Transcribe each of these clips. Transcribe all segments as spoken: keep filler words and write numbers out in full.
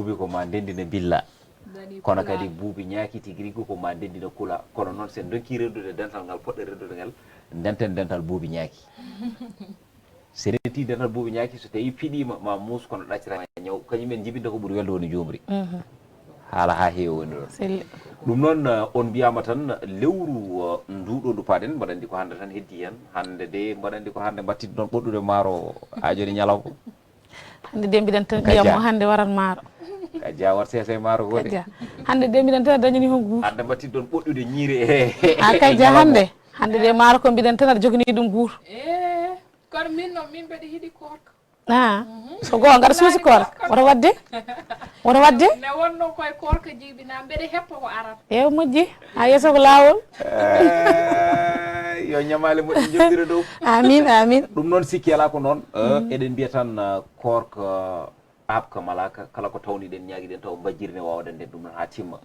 Buubi ko ma ndenndina billa. Kono kadi buubi ñaaki tigi rigi ko ma ndenndina kula. Kono noon, so en ndonkii renndude dental ngal poɗɗen renndude ngal, ndenten dental buubi ñaaki. So rentii dental buubi ñaaki, so tawii piɗiima, ma muus kono ɗaccata ñaw. Kañum en njibinta ko ɓuri welde woni njuumri. Haala haa heewi woni ɗoon. Ɗum noon, eh, on mbiyaama tan lewru, eh, nduɗo ndu paaɗen, mbaɗa anndi ko hannde tan heddii heen. Hannde de, mbaɗa anndi ko hannde mbattidi ɗoon ɓoɗɗude maaro haa jooni ñalawma. Hannde de mbiɗen tan ƴiya mo hannde waran maaro. Ka ja war sese maaro gode. Ka ja. Hannde de mbiɗen tan dañani hon guur. Hannde mbattidi ɗoon ɓoɗɗude ñiiri e. A ka ja hannde. Hannde de maaro ko mbiɗen tan aɗa joganii ɗum guur. Eh, kono min noon, min mbeɗa yiɗi koorka. Ah, so goonga aɗa suusi koorka. Wota waɗde? Wota waɗde? Ne wonno koye koorka jiibinaa, mbeɗa heppa ko arata. Ewa moƴƴi. Ha yeeso ko laawol. Eh, yo ñamaale moƴƴe njoɓdire dow. Amin, amin. Ɗum noon sikki alaa ko noon. Eh, eɗen mbiya tan, eh, koorka aabka malaaka, kala ko tawniɗen, ñaagiɗen taw mbajjiri ne waawde nden ɗum noon haa timma.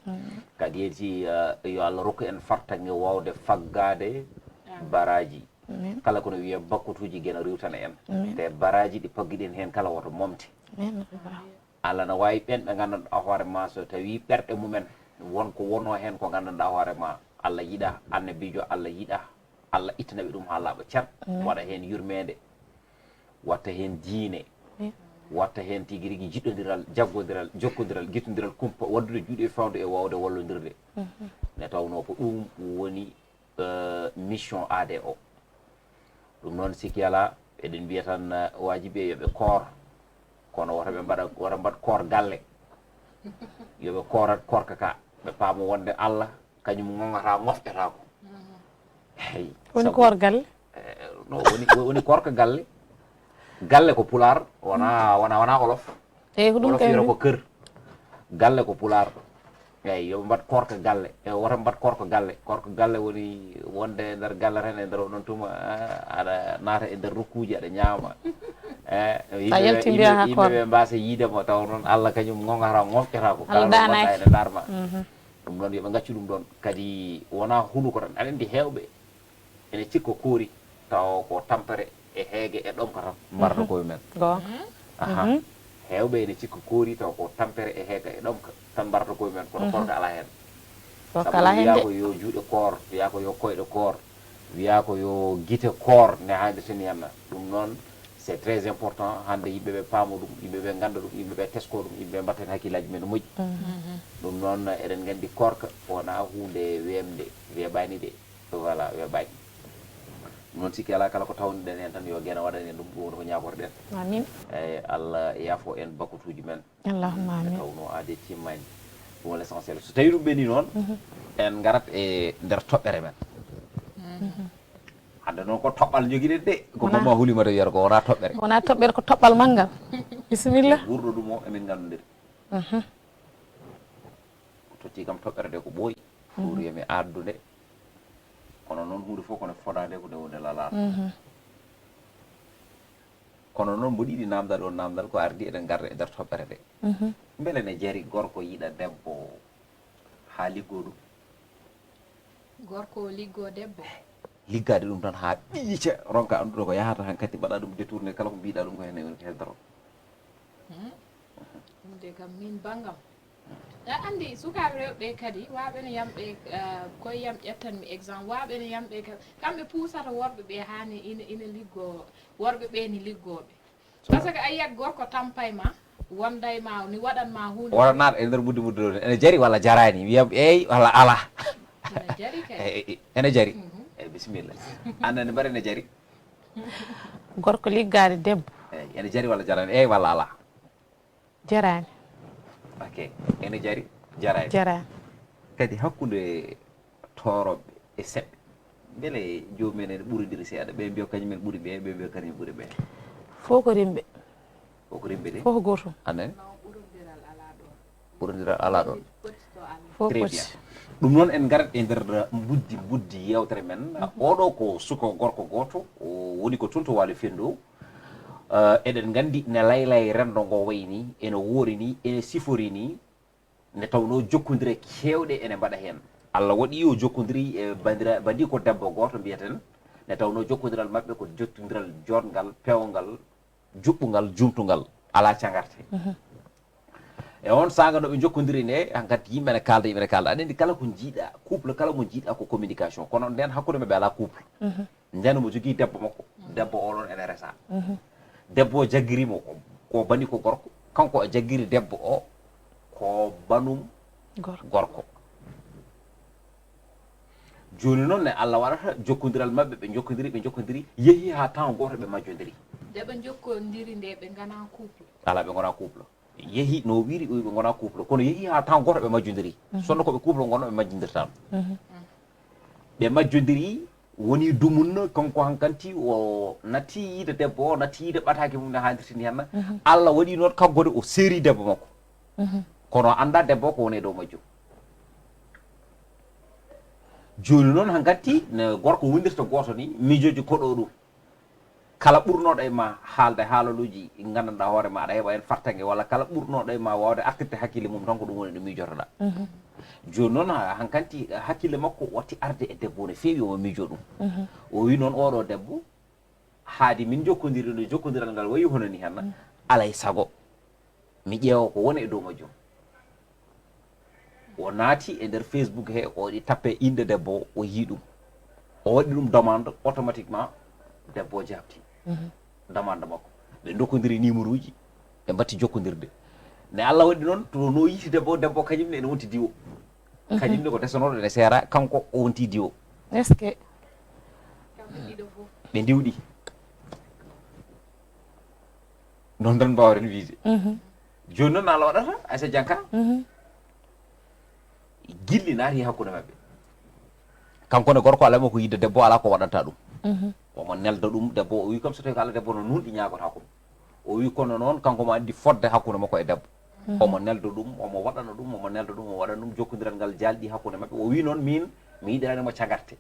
Kadi yeeti, eh, yo Allah rokku en fartaŋŋe waawde faggaade baraaji. Kala kono wiya bakkutuuji geno riwtana en. Te baraaji ɗi paggiɗen heen kala woto momte. Allah na waawi ɓeen ɓe nganndanɗaa hoore ma, so tawii ɓerɗe mumen won ko wonoo heen ko nganndanɗaa hoore ma, Allah yiɗaa, annabiijo Allah yiɗaa, Allah ittana ɓe ɗum haa laaɓa car, waɗa heen yurmeende, watta heen diine, watta heen tigi rigi jiɗɗondiral, jaggondiral, jokkondiral, gittondiral kumpa, waɗdude juuɗe fawde e waawde wallondirde. Nde tawnoo ko ɗum woni, eh, mission aade o. Ɗum noon, sikki alaa, eɗen mbiya tan, eh, waajibi e yo ɓe koor, kono wota ɓe mbaɗa, wota mbaɗ koor galle. Yo ɓe koorat koorka ka, ɓe paama wonde Allah kañum ŋoŋata, ŋofƴata ko. Hey, woni sabu koor galle? Eh, no, woni, woni koorka galle. Galle ko pulaar, wona, wona, wona olof. Eyi, ko ɗum. Olof kay wiyata ko kër. Galle ko pulaar. Eyi, yo ɓe mbaɗ koorka galle. E, wota mbaɗ koorka galle. Koorka galle woni wonde e nder galle tan, e nder onon tuma, ah, aɗa naata e nder nokkuuji, aɗa ñaama. Eh, yimɓe ɓe, yalti mbiya yimɓe, ha yimɓe koor ɓe mbaasa yiide ma, taw noon Allah kañum ŋoŋata, ŋoŋƴata ko. Allah kala ɗo daanaaki. Gonɗa ene darma. Ɗum ɗoon, yo ɓe ngaccu ɗum ɗoon. Kadi wonaa hunuko tan. Aɗa anndi heewɓe ene cikka koori tawa ko tampere e heege e ɗomka tan mbarata koye men. Goonga. Aha. Heewɓe ene cikka koori tawa ko tampere e heege e ɗomka tan mbarata koye men, kono koorka alaa heen. Koorka alaa heen de. Sabu wiyaa ko yo juuɗe koor, wiyaa ko yo koyɗe koor, wiyaa ko yo gite koor, ne haaynirta ni henna. Ɗum noon, c'est très important, hannde yimɓe ɓe paama ɗum, yimɓe ɓe ngannda ɗum, yimɓe ɓe tesko ɗum, yimɓe ɓe mbatta heen hakkillaaji men no moƴƴi. Ɗum noon, eɗen nganndi koorka wonaa huunde weeɓnde, weeɓaani de. Voilà, weeɓaani. Ɗum noon, sikki alaa, kala ko tawniɗen heen tan, yo Geno waɗan en ɗum, ɗum woni ko ñaagotoɗen. Amin. Eyi, Allah yaafo en bakkutuuji men. Allahumma amin. Nde tawnoo aade timmaani. Ɗum woni l'essentiel. So tawii ɗum ɓenni noon, en ngarat e nder toɓɓere men. Hannde noon ko toɓɓal njogiɗen de. Ko Mama Hulimata wiyata ko wonaa toɓɓere. Wonaa toɓɓere, ko toɓɓal manngal. Bisimilla. Guurɗo ɗum o, emin nganndondiri. O totti kam toɓɓere nde ko ɓooyi. Pour yo mi addu nde. Kono noon huunde fof ko nde fodaa nde, ko nde woni lalaano. Kono noon mboɗo yiɗi naamndal, on naamndal ko ardi eɗen ngarda e nder toɓɓere nde. Mbele ne jari gorko yiɗa debbo haa liggoo ɗum? Gorko o liggoo debbo? Liggaade ɗum tan haa ɓiica, ronka anndude ko yahata hankadi, mbaɗa ɗum détourné, kala ko mbiɗa ɗum ko heen woni ko heddoro. Hmm. Ɗum de kam min banngam. Aɗa anndi sukaaɓe rewɓe ɓe kadi, waawɓe no yam ɓe, eh, koye yam ƴettanmi exemple, waawɓe no yam ɓe ka-, kamɓe puusata worɓe ɓe haa ni ina, ina liggoo, worɓe ɓe ni liggooɓe. Parce que a yiyat gorko tampa e ma, wonda e ma, ni waɗan ma huunde. Wona naata e nder buddi buddi ɗo, ene jari walla jaraani? Wiyam eey walla alaa? Ene jari kay. Eh, eh, eh, ene jari. Mhm. Eh, bisimilla. Aan ne mbaɗa ene jari. Gorko liggaade debbo. Eey, ene jari walla jaraani? Eey walla alaa? Jaraani. Ok. Ene jari, jaraani. Jaraani. Kadi hakkunde toorooɓe e seɓɓe, mbele joomum en ene ɓurondiri seeɗa? Ɓe mbiya kañum en ɓuri ɓe, ɓe mbiya kañum en ɓuri ɓe. Fof ko rimɓe. Fof ko rimɓe de? Fof ko gootum. Amen. Ɓurondiral alaa ɗoon. Fof. Très bien. Poti. Ɗum noon, en ngarat e nder mbuddi, mbuddi yeewtere men. Mhm. Oɗo ko suka gorko gooto, o woni ko toon to Waalo Fenndo. Eh, eɗen nganndi ne laylay renndo ngo wayi ni, ene woori ni, ene sifori ni, nde tawnoo jokkondire keewɗe ene mbaɗa heen. Allah waɗi o jokkondiri e bandira-, bandiiko debbo gooto mbiyaten, nde tawnoo jokkondiral maɓɓe ko jokkondiral jooɗngal, peewngal, juɓɓungal, juumtungal, alaa cangarte. Mhm. E on saanga no ɓe jokkodiri nde, hankadi yimɓe ne kaalda, yimɓe ne kaalda. Aɗa anndi kala ko jiiɗa, couple kala mo jiiɗa ko communication. Kono nden hakkunde maɓɓe alaa couple. Nden mo jogii debbo makko, debbo o ɗon ene resa. Debbo o jaggiri mo, ko bani ko gorko. Kanko o jaggiri debbo o, ko banum gorko. Jooni noon ne Allah waɗata jokkondiral maɓɓe, ɓe jokkodiri, ɓe jokkodiri, yehi haa temps gooto ɓe majjondiri. Nde ɓe jokkondiri nde ɓe ngana couple. Alaa, ɓe ngona couple. Yehi no wiri o ɓe ngona couple, kono yehi haa temps gooto ɓe majjondiri. Sonno ko ɓe couple ngonno ɓe majjondirtaano. Ɓe majjondiri, woni dumunna, kanko hankanti o natti yiide debbo o, natti yiide ɓataake mum ne haaldirtini henna. Allah waɗi noon kaggode o seeri debbo makko. Kono o annda debbo o ko woni e dow majjum. Jooni noon hankanti no gorko wondirta gooto ni, miijooji koɗo ɗum. Kala ɓurnooɗo e ma haalde haalaluuji nganndanɗaa hoore ma aɗa heɓa heen fartaŋŋe, walla kala ɓurnooɗo e ma waawde artirde hakkille mum tan ko ɗum woni ɗo miijotoɗaa. Jooni noon hankanti hakkille makko watti arde e debbo no feewi omo miijoo ɗum. O wii noon oɗo debbo haadi min jokkondiri no jokkondiral ngal wayi hono ni henna, alaa e sago mi ƴeewa ko woni e dow majjum. O naati e nder Facebook he, o waɗi tappe innde debbo o, o yii ɗum. O waɗi ɗum demande, automatiquement debbo o jaabti demande makko. Ɓe ndokkodiri numéro uji, ɓe mbatti jokkondirde. Ne Allah waɗi noon to no yiiti debbo, debbo kañum ne ene wonti diwo. Kañum ne ko desanooɗo ene seera, kanko o wonti diwo. Est-ce que ɓe ndiwɗi. Noon tan mbawren wiide. Jooni noon no Allah waɗata Aisa Janka, gilli naati hakkunde maɓɓe. Kanko ne gorko alaa mo ko yidde debbo, alaa ko waɗanta ɗum. Omo nelda ɗum debbo, o wi kam so tawi ko Allah debbo no nunɗi ñaagotaako ɗum. O wi kono noon kanko mo addi fodde hakkunde makko e debbo. Omo nelda ɗum, omo waɗana ɗum, omo nelda ɗum, omo waɗana ɗum, jokkondiral ngal jaalɗi hakkunde maɓɓe. O wi noon min mi yiɗirani mo cagarte.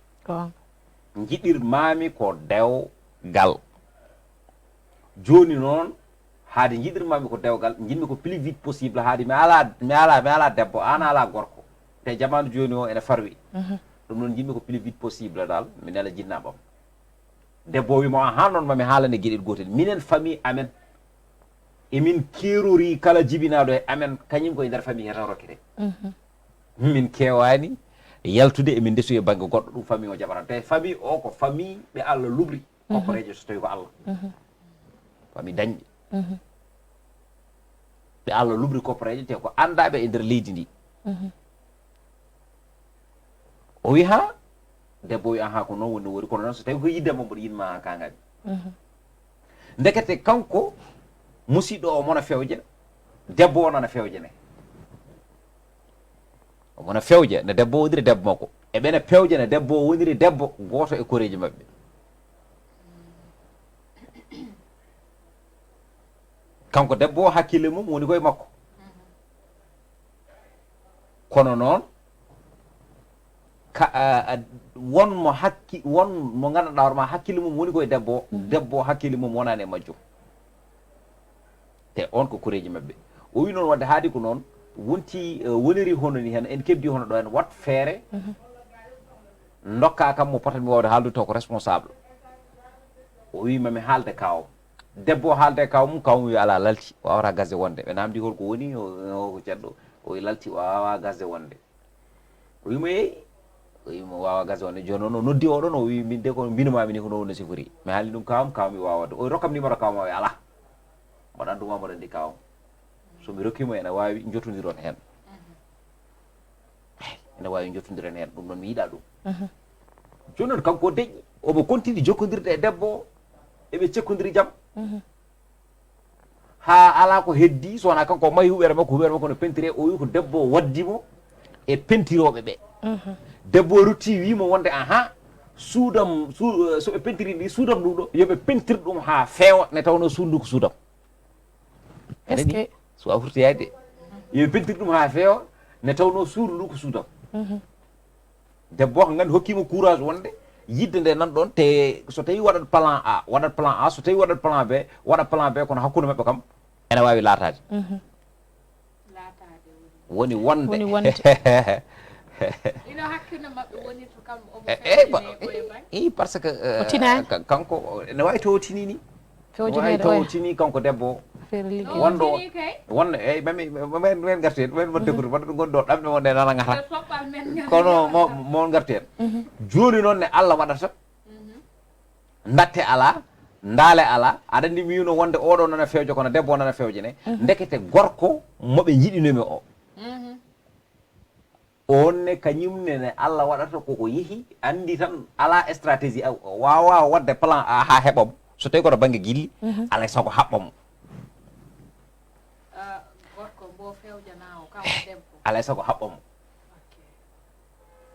Jiɗirmaami ko dewgal. Jooni noon haade jiɗirmaami ko dewgal, njiɗmi ko plus vite possible haade mi alaa, mi alaa, mi alaa debbo, aan alaa gorko. Te jamaanu jooni o ene farwi. Ɗum noon njiɗmi ko plus vite possible dal mi nela jinnaaɓam. Debbo o wii mo ahan noon mami haalane geɗel gootel. Minen famille amen emin keerori kala jibinaaɗo e amen, kañum koye nder famille he tan rokkete. Min keewaani yaltude emin ndesu e bannge goɗɗo, ɗum famille o jaɓata. Te famille o ko famille ɓe Allah lubri. Kopporeejo so tawi ko Allah. Fami dañɓe. Ɓe Allah lubri kopporeejo te ko anndaaɓe e nder leydi ndi. O wi ha debbo wi aha ko noon woni wori kono noon so tawi ko yidde mo mboɗo yinma ha kangami. Ndekete kanko musiɗɗo o mona fewja debbo o nana fewjane. Omo na fewja no debbo o woniri debbo makko. Eɓe na pewja no debbo o woniri debbo gooto e koreeji maɓɓe. Kanko debbo o hakkille mum woni koye makko. Kono noon ka won mo hakki won mo nganndanɗaa hoore ma hakkille mum woni koye debbo o, debbo o hakkille mum wonaani e majjum. Te on ko koreeji maɓɓe. O wi noon wadde haadi ko noon wonti woniri hono ni heen en keddi hono ɗo en wat feere. Ndokka kam mo potanmi wawde haaldude taw ko responsable. O wi mami haalde kaw debbo o haalde kaw mum kaw mum wi ala lalti wawata gasde wonde ɓe namdi hol ko woni o ko ceɗɗo o wi lalti o wawa gasde wonde. O wimo yeeyi o wimo wawa gasde wonde joni noon o noddi oɗon o wi min de ko mbinumami ni ko noon no sifori mi haalni ɗum kawam kawam mi wawa wadde o rokkam numéro kawam o wi ala. Mboɗo annduma mboɗo anndi kawam so mi rokkimo ene wawi jotodiron hen. Ene wawi jotodiren hen ɗum noon mi yiɗa ɗum. Joni noon kanko o deƴƴi omo continue jokkodirde e debbo o eɓe cekkodiri jam. Ha ala ko heddi so wona kanko o mahi huɓere makko huɓere makko no pentire o wi ko debbo o waddi mo e pentiroɓe ɓe. Debbo o rutti wimo wonde aha suudam soɓe pentiri ndi suudam ɗum ɗo yoɓe pentir ɗum ha feewa ne tawno suudu ndu ko suudam. Est-ce que so a furtoyaade yoɓe pentir ɗum ha feewa ne tawno suudu ndu ko suudam. Debbo o ko nganndi hokkima courage wonde yidde nde nan ɗon te so tawi waɗat plan a waɗat plan a so tawi waɗat plan b waɗa plan b kono hakkunde maɓɓe kam ene wawi laataade. Woni wonde. Woni wonde. Ino hakkunde maɓɓe woni to kam omo fewtine koye bang i parce que o tinani kanko ene wawi to o tinini. Fewtine wawi to o tini kanko debbo o. Feere liggeede. Wonɗo wonɗo eyyi mami men men garti hen men won deggude wonɗo gonɗo ɗamɓe wonde nana ngata kono mo mo garti hen. Joni noon ne Allah waɗata ndatte ala ndaale ala aɗa andi mi wino wonde oɗo nana fewje kono debbo nana fewje ne ndekete gorko moɓe jiɗinomi o on ne kañum ne ne Allah waɗata koko yeehi andi tan ala stratégie wawa wadde plan A ha heɓamo so tawi koto banggue guilli alay saago haɓɓamo. Gorko mbo fewjanawo kanko debbo. Alay saago haɓɓamo.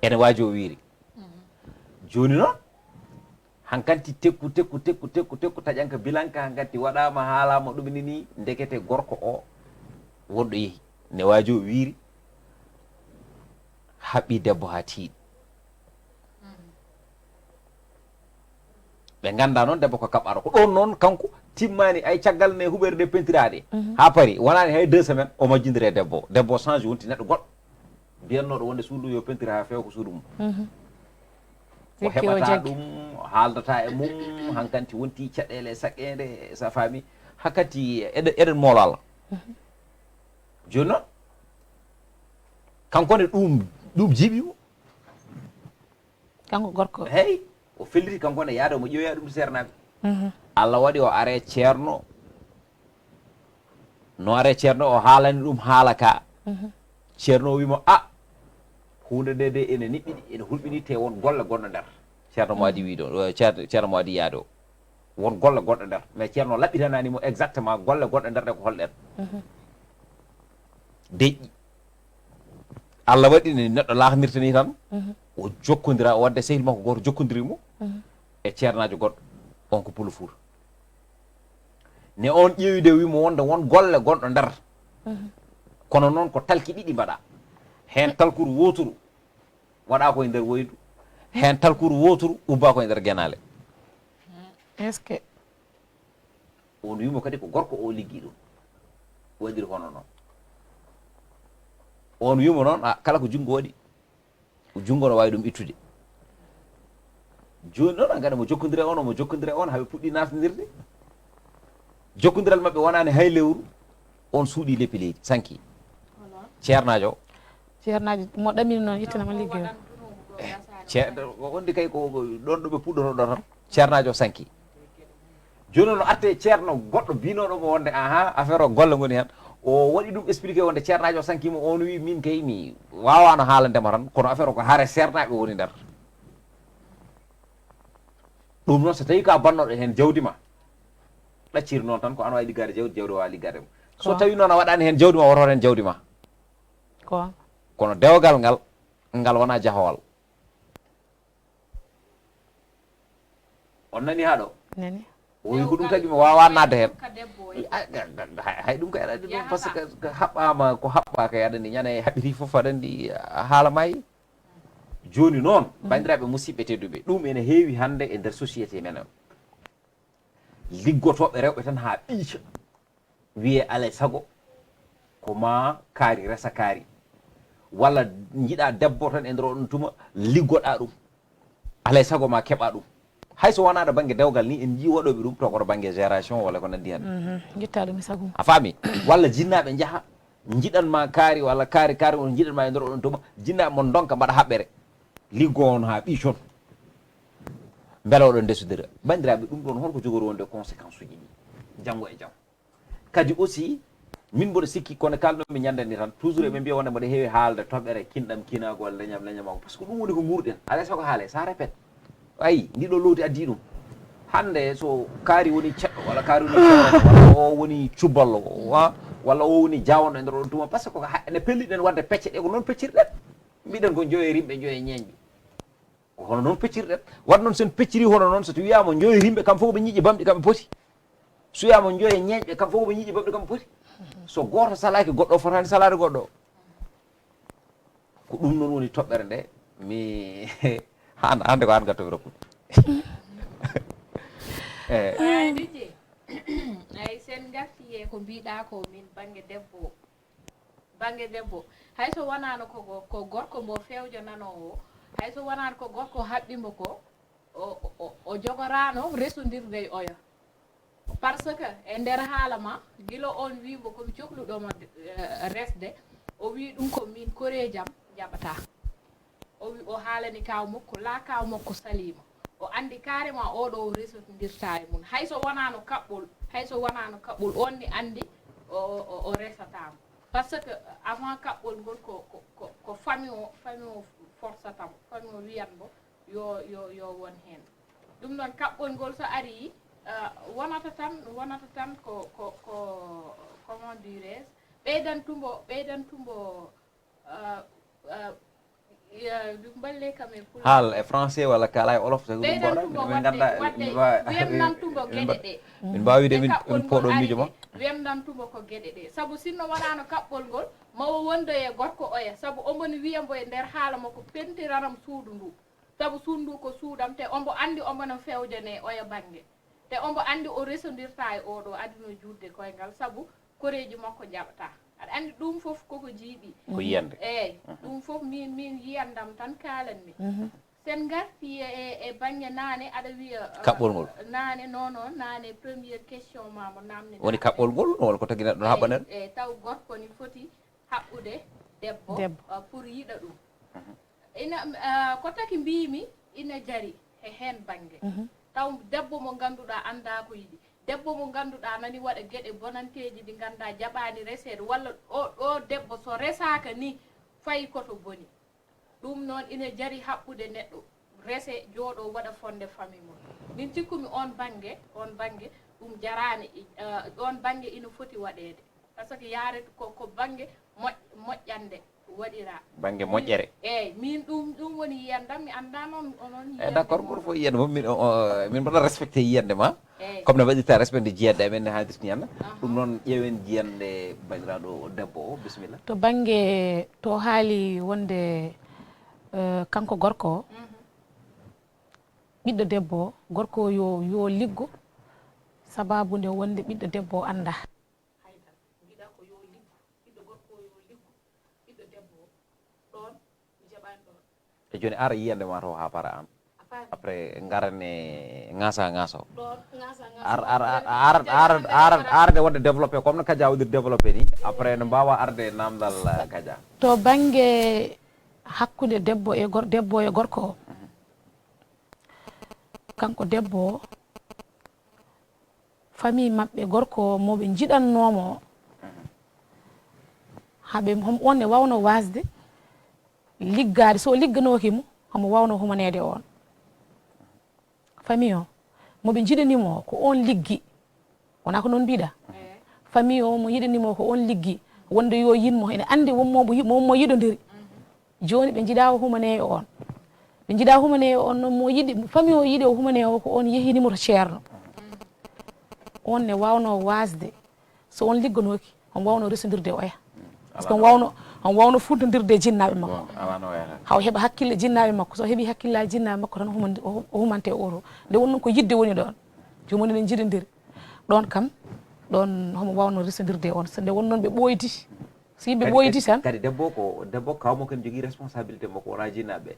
Ene waji o wiiri. Joni noon hankanti tekku tekku tekku tekku tekku taƴanka bilanka hankanti waɗama haalama ɗum ni ni ndekete gorko o wonɗo yeehi ne waji o wiiri. Haɓɓi debbo ha tiiɗi. Ɓe ganda noon debbo ko kaɓɓaɗo ko ɗon noon kanko timmani ay caggal ne huɓere nde pentiraɗe ha paari wonani hay deux semaines o majjidiri e debbo debbo change wonti neɗɗo goɗɗo mbiyannoɗo wonde suudu yo pentire ha fewa ko suudu mum. O heɓata ɗum o haaldata e mum hankanti wonti caɗele saqqede sa faami. Hakkati eɗen moolo Allah. Joni noon kanko ne ɗum ɗum jiiɓimo. Kanko gorko. Hey, o felliti kanko ne yaade omo ƴeewoya ɗum to seernaaɓe. Allah waɗi o are ceerno. No are ceerno o haalani ɗum haala ka. Ceerno o wimo a hunde nde de ene niɓɓiɗi ene hulɓini te won golle gonɗo nder. Ceerno mo adi wiɗo ceerno mo adi yaade o won golle gonɗo nder mais ceerno laɓɓitanani mo exactement golle gonɗo nder ɗe ko holɗen. Deƴƴi Allah waɗi ne neɗɗo laahnirta ni tan o jokkodira o wadde sehil makko gooto jokkodiri mo e ceernaajo goɗɗo on ko pulo fuuta ne on ƴeewi de wimo wonde won golle gonɗo nder kono noon ko talki ɗiɗi mbaɗa heen talkuru wooturu waɗa koye nder woydu heen talkuru wooturu ubba koye nder genaale. Est-ce que On wimo kadi ko gorko o liggi ɗum waɗiri hono noon. On wimo noon a kala ko junngo waɗi junngo no waawi ɗum ittude. Jooni noon a ganda mo jokkodira on omo jokkodira on haɓe puɗɗi naftinirde. Jokkondiral maɓɓe wonani hay lewru on suuɗi leppi leydi sanki. Ceernaajo. Ceernaajo mo ɗamini noon ittanama liggeyo. Ceerno o wondi kay ko ɗon ɗo ɓe puɗɗoto ɗo tan ceernaajo sanki. Jooni no atte ceerno goɗɗo binoɗo mo wonde aha affaire o golle ngoni hen o waɗi ɗum expliqué wonde ceernaajo sankima on wi min kay mi wawano haalandema tan kono affaire o ko haare seernaaɓe woni nder. Ɗum noon so tawi ka bannoɗo hen jawdi ma ɗaccir noon tan ko an wawi liggade jawdi jawdi wawa liggade mo. So tawi noon a waɗani hen jawdi ma woto hen jawdi ma. Ko kono dewgal ngal ngal wona jahowal. On nani haɗo? Nani. O wi ko ɗum tagi mi wawa nadde hen. Hay ɗum kay aɗa andi ɗum par ce que haɓɓama ko haɓɓaka aɗa andi ñande haɓɓiti foof aɗa andi haala mayi. Joni noon bandiraɓe musidɓe tedduɓe ɗum ene heewi hande e nder société men o. Liggotoɓe rewɓe tan ha ɓiica wiye alay sago ko ma kaari resa kaari walla jiɗa debbo tan e nder oɗon tuma liggoɗa ɗum. Alay sago ma keɓa ɗum hayso wona ɗo banggue dewgal ni en jii waɗoɓe ɗum to koto banggue gération walla ko nandi hen. Jitta ɗum e sago a faami walla jinnaɓe jaaha jiɗanma kaari walla kaari kaari on jiɗanma e nder oɗon tuma jinnaɓe mon donka mbaɗa haɓɓere. Liggo on ha ɓiicon beele oɗon ndesodira bandiraɓe ɗum ɗon holko jogori wonde conséquence uji ɗi janggo e janggo. Kadi aussi min mboɗo sikki kono kalnomi ñande ni tan toujours eɓe mbiya wonde mboɗo heewi haalde toɓɓere kinɗam kinagol leñam leñam o par ce que ɗum woni ko nguurɗen alay sago haale sa répète. Ayi ndiɗo lowdi addi ɗum hande so kaari woni ceɗɗo walla kaari woni walla o woni cuballo walla o woni jawonɗo e nder on tuma par ce que ene pelliɗen wadde pecce ɗe ko noon peccirɗen. Mbiɗen ko joye rimɓe joye ñeeñɓe. Ko hono noon peccirɗen wadde noon sen pecciri hono noon so wiyama joye rimɓe kam fof ɓe ñiiƴe bamɗi kamɓe poti. So wiyama joye ñeeñɓe kam fof ɓe ñiiƴe bamɗi kamɓe poti. So goto salaki goɗɗo fotani salade goɗɗo. Ko ɗum noon woni toɓɓere nde mi hande hande ko an gattomi rokkude. Eyi sen garti e ko mbiɗa ko min banggue debbo. Banggue debbo hayso wonano ko gorko mbo fewjo nanowo hayso wonano ko gorko haɓɓimo ko o jogorano resodirde e oya. Par ce que e nder haala ma, gila on wii mbo ko mi cohluɗo ma, eh, resde, o wii ɗum ko min koreejam jaɓata. O wi, o haalani kaaw makko, laa kaaw makko saliima. O anndi carrément oɗo o resondirta e mum. Hay so wonano kaɓɓol, hay so wonano kaɓɓol, on ni anndi o, o, o resata mo. Par ce que avant kaɓɓol ngol ko, ko, ko, ko famille o, famille o forçata mo, famille o wiyat mbo yo, yo, yo won heen. Ɗum noon kaɓɓol ngol so arii, ah, wonata tan, wonata tan ko, ko, ko, comment dirais-je, ɓeydantu mbo, ɓeydantu mbo, ah, ah, ya, ɗum balle kam e pulaar. Haal e français walla kaala e olof, sabu ɗum ɓeydantu mbo mboɗa, min waɗde, gannda, waɗde min mbawi, wemnantu mbo min geɗe mba-, ɗe. Min mbawi de e min, kaɓɓol min ngol poɗo arii miijo ma. Nde wemnantu mbo ko geɗe ɗe. Sabu sinno wonano kaɓɓol ngol, ma o wondoye gorko oya, sabu omo no wiya mbo e nder haala makko pentiranam suudu ndu. Sabu suudu ndu ko suudam, te omo anndi omo no fewjane oya bannge. Te omo anndi o resondirta e oɗo, adino juutde koyngal, sabu koreeji makko jaɓata. Aɗa anndi ɗum fof koko jiiɓi. Ko yiyande. Eey, mhm, ɗum fof min, min yiyandam tan kaalanmi. Mhm. Sen ngarti e, e, e bannge naane, aɗa wiya, eh, kaɓɓol ngol. Naane, non, non, naane première question ma mo namni. Woni kaɓɓol ngol, won ko tagi neɗɗo no haɓɓa neɗɗo? Eey, taw gorko ni foti haɓɓude debbo, debbo, eh, pour yiɗa ɗum. Mhm. Ina, eh, ko taki mbiymi ina jari e heen bannge. Mhm. Taw debbo mo ngannduɗaa anndaa ko yiɗi. Debbo mo ngannduɗaa nani waɗa geɗe bonanteeji ɗi nganndaa jaɓaani reseede. Walla o, ɗo debbo so resaaka ni fayi koto boni. Ɗum noon ina jari haɓɓude neɗɗo rese jooɗo waɗa fonnde famille mum. Min cikkumi on bannge, on bannge ɗum jaraani, eh, on bannge ina foti waɗeede. Par ce que yaare ko, ko bannge moƴ-, moƴƴannde waɗiraa. Bannge moƴƴere. Eey, min ɗum, ɗum woni yiyandam, mi anndaa noon onon. Eh, yiyande d'accord, mon. Gooto fof yiyande mum, min, o, o, min mbaɗa respecté yiyande ma. Eey. Comme no waɗirta respecté jiyande amen, ne haaldirta ni anna. Aha. Ɗum noon, ƴeewen jiyande banndiraaɗo debbo o, bisimilla. To bannge, to haali wonde, eh, kanko gorko o, mhm, ɓiɗɗo debbo o, gorko o yo, yo liggo, sababu nde wonde ɓiɗɗo debbo o anndaa. Haydara, mbiɗa ko yo liggo, ɓiɗɗo gorko o yo liggo, ɓiɗɗo debbo o, ɗoon mi jaɓaani ɗoon. E jooni ara yiyande ma to haa para aan. A faami? Après ngaren e ŋaasa ŋaaso. Ɗoon ŋaasa ŋaaso. Ar, ar, ar, ar, ar, ar, arde wonde développé, comme no Kaja waɗiri développé ni. Après no mbaawa arde naamndal, eh, Kaja. To bannge hakkunde debbo e gor-, debbo e gorko o. Mhm. Kanko debbo o, famille maɓɓe, gorko o mo ɓe njiɗannoomo o, haa ɓe, hom-, on ne waawno waasde liggaade, so o ligganooki mo, homo waawno humaneede on. Famille o, mo ɓe njiɗani mo o, ko on liggi. Wonaa ko noon mbiɗa? Eey. Famille o, mo yiɗani mo, ko on liggi. Wonde yo yiɗ mo, ene anndi won mo, mo yi-, mo, mo yiɗondiri. Mhm. Jooni ɓe njiɗaa o humanee e on. Ɓe njiɗaa humanee e on noon, mo yiɗi, famille o yiɗi o humanee o, ko on yehini mo to ceerno. Mhm. On ne waawno waasde, so on ligganooki, on waawno resondirde e oya. Parce que on waawno, on waawno funtondirde e jinnaaɓe makko. Bon, alaa no wayata. Haa o heɓa hakkille jinnaaɓe makko. So o heɓii hakkillaaji jinnaaɓe makko tan, o humandi-, o, o humante e oto. Nde won noon ko yiɗde woni ɗoon. Joomum en ne njiɗondiri. Ɗoon kam, ɗoon homo waawno resondirde e on. So nde won noon ɓe ɓooyti. So yimɓe ɓooyti tan. Kadi debbo ko, debbo kaw makko ene jogii responsabilité makko, wonaa jinnaaɓe.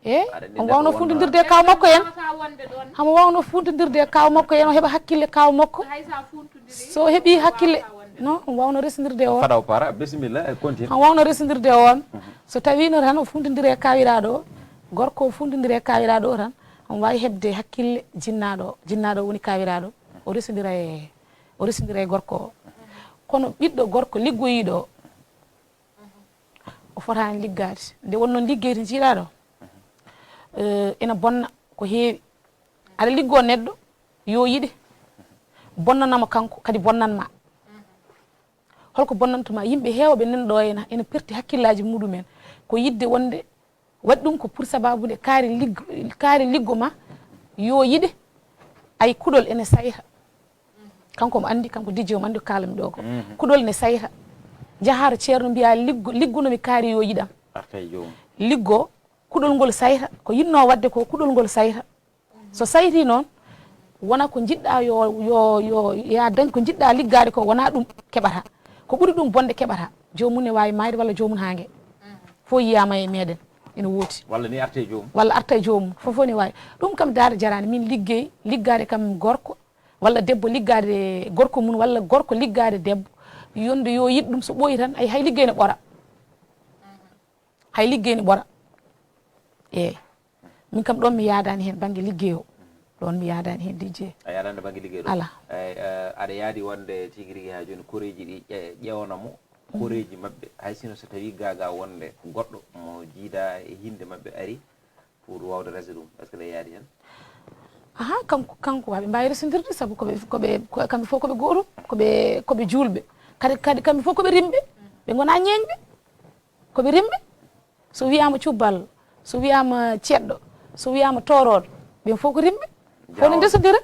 E, aɗa anndi on waawno neɗɗo funtondirde e kaw makko en. Hamo waawno funtondirde e kaw makko en, o heɓa hakkille kaw makko. Hay sa funtondiri, so heɓi hakkille, no, on waawno resondirde o. Fada o para, bisimilla, eh, continue. On waawno resondirde o on. Mhm. So tawiino tan o funtondiri e kawiraaɗo o, gorko o funtondiri e kawiraaɗo o tan, on waawi heɓde hakkille jinnaaɗo o. Jinnaaɗo o woni kawiraaɗo. O resondira e, o resondira e gorko o. Kono ɓiɗɗo gorko liggoyiiɗo o, o fotaani liggaade. Nde won noon liggey to njiiɗaa ɗo, eh, ena bonna ko heewi. Aɗa liggoo neɗɗo, yo yiɗe, bonnanamo kanko, kadi bonnan ma. Holko bonnanta ma? Yimɓe heewɓe nan ɗo ena, ena perti hakkillaaji muɗumen. Ko yiɗde wonde waɗi ɗum ko pour sababu nde kaari liggo, kaari liggo ma yo yiɗe, ay kuɗol ene sayra. Kanko omo anndi, kanko D J omo anndi ko kaalanmi ɗo ko. Mhm. Kuɗol ne sayra. Njahaa to ceerno mbiyaa liggo, liggo no mi kaari yo yiɗam. Arta e joomum. Liggo, kuɗol ngol sayra, ko yiɗnoo waɗde ko, kuɗol ngol sayra. So sayri noon, wona ko njiɗɗaa yo, yo, yo, yaa dañ ko njiɗɗaa liggaade ko, wonaa ɗum keɓataa. Ko ɓuri ɗum bonde keɓataa. Joomum ne waawi maayde walla joomum haange. Fof yiyaama e meeɗen, ene woodi. Walla ni arta e joomum. Walla arta e joomum, fof fof ne waawi. Ɗum kam daade jaraani, min liggey, liggaade kam gorko, Walla debbo liggaade gorko mum, walla gorko liggaade debbo, yonde yo yiɗ ɗum, so ɓooyi tan, ay, hay liggey ne ɓora. Hay liggey ne ɓora. Eeyi. Min kam ɗoon mi yaadaani heen bannge liggey o. Ɗoon mi yaadaani heen, D J. A yaadaani bannge liggey ɗo? Alaa. Eeyi, eh, aɗa yaadi wonde tigi rigi haa jooni koreeji ɗi ƴe-, ƴeewana mo, koreeji maɓɓe, hay sino so tawii gaagaa wonde goɗɗo mo jiidaa e hinnde maɓɓe ari pour waawde resde ɗum. Est-ce que ɗe yaadi heen? Aha, kanko, kanko, aɓe mbaawi resondirde, sabu ko ɓe, ko ɓe, ko, kamɓe fof ko ɓe gootum, ko ɓe, ko ɓe juulɓe. Kadi, kadi kamɓe fof ko ɓe rimɓe, ɓe ngonaa ñeeñɓe, ko ɓe rimɓe. So wiyaama cubbal, so wiyaama ceɗɗo, so wiyaama toorooɗo, ɓeen fof ko rimɓe. Fof ne ndesondira,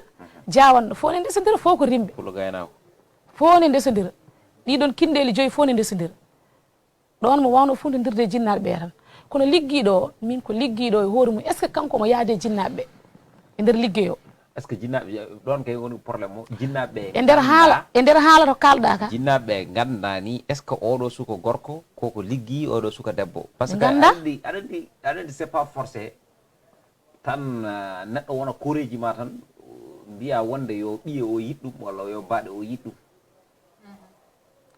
jaawanɗo, fof ne ndesondira, fof ko rimɓe. Pullo gaynaako. Fof ne ndesondira. Ɗii ɗoon kinɗeeli joyi fof ne ndesondira. Ɗoon mo waawnoo fuuntondirde e jinnaaɓe ɓe tan. Kono liggiiɗo o, min ko liggiiɗo e hoore mum, est-ce que kanko omo yaade e jinnaaɓe ɓe e nder liggey o? Est-ce que jinnaaɓe, ɗoon kay woni problème o, jinnaaɓe ɓe e nder haala, e nder haala to kaalɗaa ka. Jinnaaɓe ɓe nganndaa ni, est-ce que oɗo suka gorko koko liggii, oɗo suka debbo? Parce que aɗa anndi, aɗa anndi, aɗa anndi, c'est pas forcé tan, ah, neɗɗo wona koreeji ma tan, mbiya wonde yo ɓiye o yiɗ ɗum, walla yo baaɗe o yiɗ ɗum.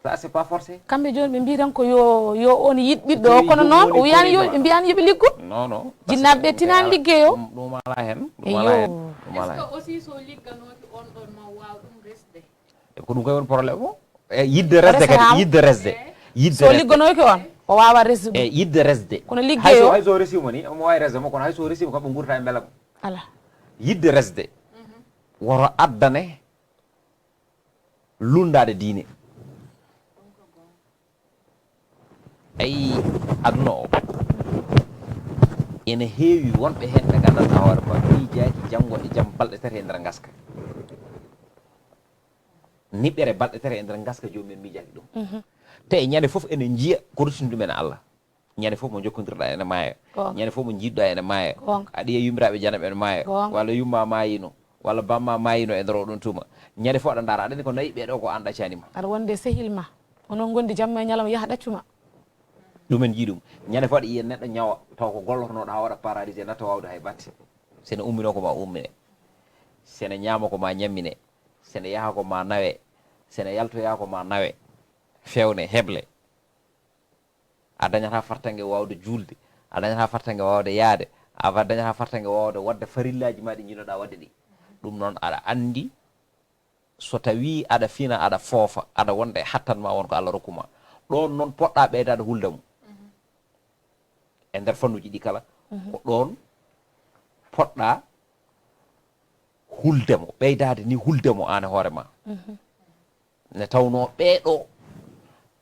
Ça, c'est pas forcé. Kamɓe jooni ɓe mbiyi tan ko yo, yo on yiɗ ɓiɗɗo o, kono noon o wiyaani yo, ɓe mbiyaani yo ɓe liggo. Non, non. Jinnaaɓe ɓe tinaani liggey o. Ɗum, ɗum alaa heen. Ɗum alaa heen. Ɗum alaa heen. Est-ce que aussi so ligganooki on ɗon ma waaw ɗum resde? E ko ɗum koye woni problème o? E yiɗde resde kadi, yiɗde resde. Yiɗde resde. So ligganooki on, o waawaa resde ɗum. E yiɗde resde. Kono liggey o? Hay so, hay so resiima ni, omo waawi resde mo, kono hay so resiima kam ɓe nguurata e mbela mo. Alaa. Yiɗde resde. Woto addane lunndaade diine. Ayi, aduna o, ene heewi wonɓe heen ɓe nganndanɗaa hoore ma miijaaki janngo e jam balɗe tati e nder ngaska. Niɓɓere balɗe tati e nder ngaska, joomum en miijaaki ɗum. Te e ñande fof ene njiya ko ruttini ɗum en Allah. Ñande fof mo njokkondirɗaa ene maaya. Goonga. Ñande fof mo njiiduɗaa ene maaya. Goonga. Aɗa yiya yummiraaɓe janam ene maaya. Goonga. Walla yumma maayino, walla bamma maayino e nder oɗon tuma. Ñande fof aɗa ndaara, aɗa anndi ko nayi ɓeeɗo ko aan ɗaccaani ma. Aɗa wonde sehil ma. Onon ngondi jamma e ñalawma yaha ɗaccu ma. Ɗum en njii ɗum. Ñande fof aɗa yiya neɗɗo ñawa, taw ko gollotooɗo haa waɗa paralysé, natta waawde hay batte. Sene umminoo ko ma ummine. Sene ñaama ko ma ñammine. Sene yaha ko ma nawe. Sene yaltoya ko ma nawe. Feewne, heble. A dañataa fartaŋŋe waawde juulde, a dañataa fartaŋŋe waawde yahde, a wa-, dañataa fartaŋŋe waawde waɗde farillaaji ma ɗi njiɗnoɗaa waɗde ɗi. Ɗum noon, aɗa anndi, so tawii aɗa fina, aɗa foofa, aɗa wonda e hattan ma won ko Allah rokku ma. Ɗoon noon poɗɗaa ɓeydaade hulde mo. E nder fannuuji ɗi kala, ko ɗoon poɗɗaa hulde mo, ɓeydaade ni hulde mo aan e hoore ma. Nde tawnoo ɓeeɗo,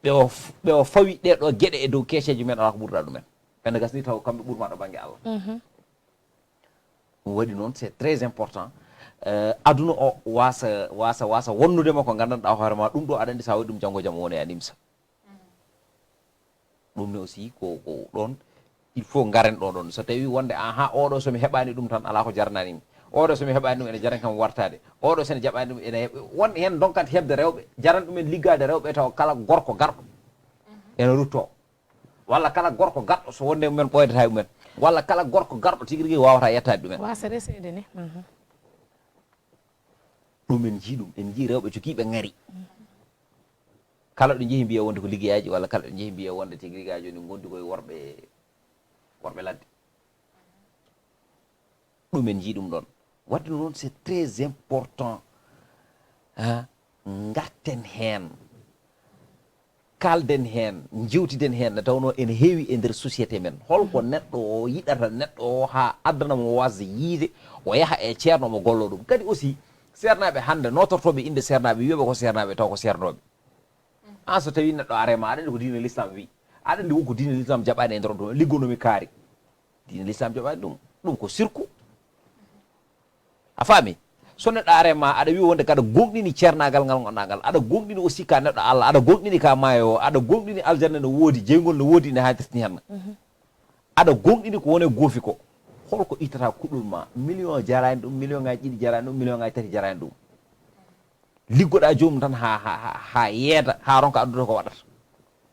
ɓe o f-, ɓe o fawi ɗeeɗoo geɗe e dow keeceeje men, alaa ko ɓurɗaa ɗumen. Ɓen gasni taw kamɓe ɓurmaa ɗo bannge Allah. Ɗum waɗi noon, c'est très important. Euh, aduna o waasa, waasa, waasa wonnude ma ko nganndanɗaa hoore ma, ɗum ɗo aɗa anndi so a waɗi ɗum janngo jam o woni a nimsa. Ɗum ne aussi ko, ko ɗoon, il faut ngaren ɗo ɗoon. So tawii wonde, aha, oɗo so mi heɓaani ɗum tan, alaa ko jaranaani mi. Oɗo so mi heɓaani ɗum, ene jarani kam wartaade. Oɗo so ene jaɓaani ɗum, ene heɓ-, won heen ndonkat heɓde rewɓe, jarani ɗumen liggaade rewɓe tawa kala gorko garɗo ene ruttoo. Walla kala gorko garɗo so wonde mumen ɓooydata e mumen. Walla kala gorko garɗo tigi rigi waawata yettaade ɗumen. Waasa reseede ni. Mhm. Ɗum en njii ɗum, en njii rewɓe jogiiɓe ŋari. Kala ɗo njehi mbiya wonde ko liggeyaaji, walla kala ɗo njehi mbiya wonde tigi rigi haa jooni ngondi koye worɓe, worɓe ladde. Ɗum en njii ɗum ɗoon. Waɗde noon, c'est très important, ha, ngarten heen, kaalden heen, njeewtiden heen, nde tawnoo ene heewi e nder société men. Holko neɗɗo o yiɗata, neɗɗo o, haa addana mo waasde yiyde, o yaha e ceerno mo golloo ɗum. Kadi aussi, seernaaɓe hannde, nootortooɓe innde seernaaɓe, wiyaɓe ko seernaaɓe, taw ko seernooɓe. Aan so tawii neɗɗo are ma, aɗa anndi ko diine l'islam wi. Aɗa anndi won ko diine l'islam jaɓaani e nder on tuma, liggonomi kaari. Diine l'islam jaɓaani ɗum. Ɗum ko sirku. A faami? So neɗɗo are ma, aɗa wiya wonde kaɗa gonɗini ceernaagal ngal ngonɗaa ngal. Aɗa gonɗini aussi ka neɗɗo Allah. Aɗa gonɗini ka maayo o. Aɗa gonɗini aljanna no woodi, jeyngol no woodi, ene haadirtini henna. Mhm. Aɗa gonɗini ko woni e goofi ko. Holko ittata kuɗol ma? Million jaraani ɗum, million ŋaaji ɗiɗi jaraani ɗum, million ŋaaji tati jaraani ɗum. Liggoɗaa joomum tan haa, haa, haa, haa yeeda, haa ronka addude ko waɗata.